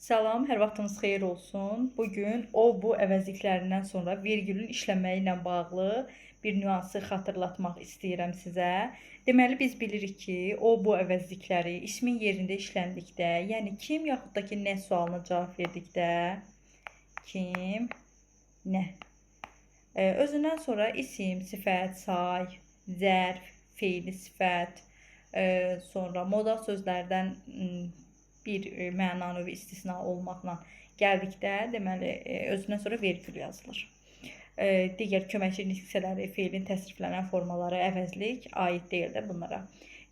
Salam, hər vaxtınız xeyir olsun. Bu gün o, bu əvəzliklərindən sonra vergülün işləməyi ilə bağlı bir nüansı xatırlatmaq istəyirəm sizə. Deməli, biz bilirik ki, o, bu əvəzlikləri ismin yerində işləndikdə, yəni kim yaxud da ki, nə sualına cavab verdikdə, kim, nə. Özündən sonra isim, sifət, say, zərf, feili sifət, sonra modal sözlərdən bir məna növü istisna olmaqla gəldikdə, deməli, özündən sonra vergül yazılır. Digər köməkçi hissələri, feilin təsriflənən formaları, əvəzlik aid deyil də bunlara.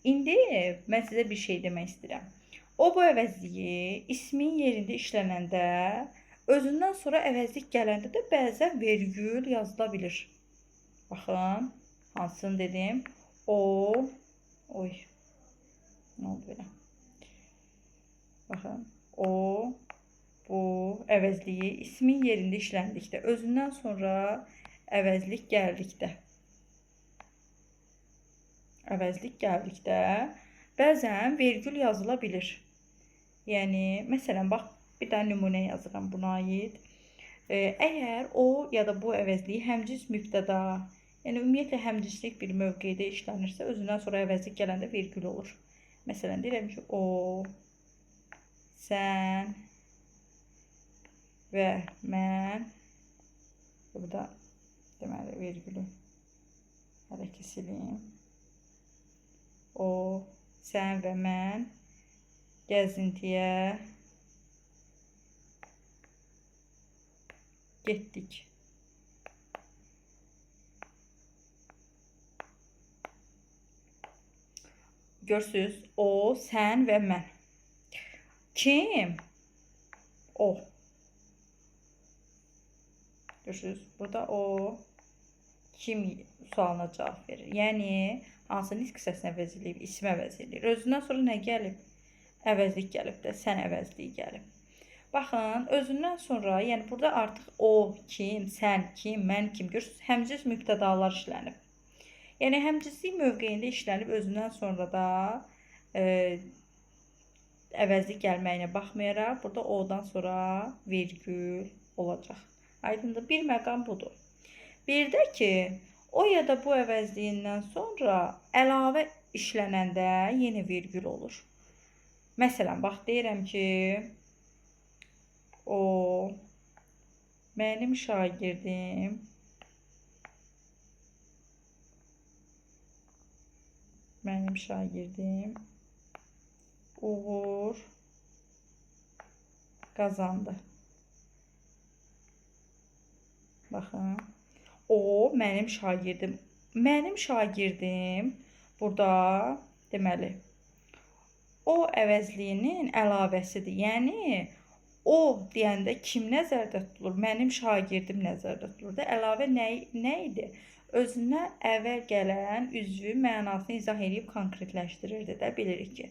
İndi mən sizə bir şey demək istəyirəm. O, bu əvəzliyi ismin yerində işlənəndə, özündən sonra əvəzlik gələndə də bəzən vergül yazıla bilir. Baxın, hansını dedim? O, oy, nə oldu belə? Baxın, o, bu əvəzliyi ismin yerində işləndikdə, özündən sonra əvəzlik gəldikdə, bəzən vergül yazıla bilir. Yəni, məsələn, bax, bir dənə nümunə yazıram buna aid. Əgər o ya da bu əvəzliyi həmcins mübtəda, yəni ümumiyyətlə həmcinslik bir mövqedə işlənirsə, özündən sonra əvəzlik gələndə vergül olur. Məsələn, deyirəm ki, o, sən və mən, burada deməli vergülü hələ ki silim. O, sən və mən gəzintiyə getdik. Görürsünüz, o, sən və mən. Kim? O. Görürsünüz, burada o kim sualına cavab verir. Yəni, hansı nitq hissəsini əvəz eləyib? İsmi əvəz eləyir. Özündən sonra nə gəlib? Əvəzlik gəlib də, sən əvəzliyi gəlib. Baxın, özündən sonra, yəni burada artıq o, kim, sən, kim, mən, kim. Görürsünüz, həmcins mübtədalar işlənib. Yəni, həmcinslik mövqeyində işlənib, özündən sonra da əvəzlik gəlməyinə baxmayaraq, burada o'dan sonra vergül olacaq. Aydındır? Bir məqam budur. Bir də ki, o ya da bu əvəzliyindən sonra əlavə işlənəndə yenə vergül olur. Məsələn, bax, deyirəm ki, o, mənim şagirdim, uğur qazandı. Baxın, o mənim şagirdim. Mənim şagirdim burada deməli, o əvəzliyinin əlavəsidir. Yəni, o deyəndə kim nəzərdə tutulur? Mənim şagirdim nəzərdə tutulur. Da, əlavə nə idi? Özünə əvvəl gələn üzvü mənasını izah edib konkretləşdirirdi də, bilirik ki.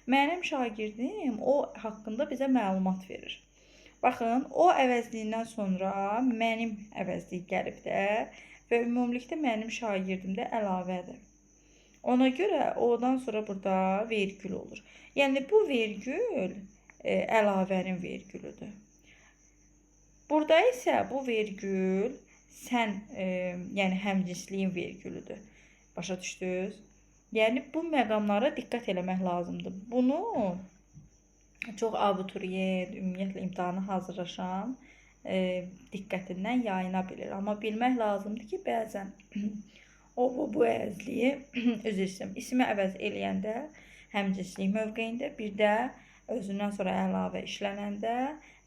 Mənim şagirdim o haqqında bizə məlumat verir. Baxın, o əvəzliyindən sonra mənim əvəzliyi gəlib də və ümumilikdə mənim şagirdim də əlavədir. Ona görə odan sonra burada vergül olur. Yəni, bu vergül əlavənin vergülüdür. Burada isə bu vergül sən, yəni həmcinsliyin vergülüdür. Başa düşdünüz? Yəni, bu məqamlara diqqət eləmək lazımdır. Bunu çox abituriyent, ümumiyyətlə imtahana hazırlaşan diqqətindən yayına bilir. Amma bilmək lazımdır ki, bəzən o, bu əvəzliyi, üzr istəyirəm, ismi əvəz eləyəndə həmcinslik mövqeyində, bir də özündən sonra əlavə işlənəndə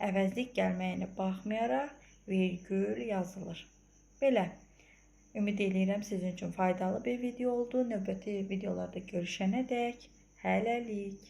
əvəzlik gəlməyinə baxmayaraq vergül yazılır. Belə. Ümid eləyirəm sizin üçün faydalı bir video oldu. Növbəti videolarda görüşənədək hələlik.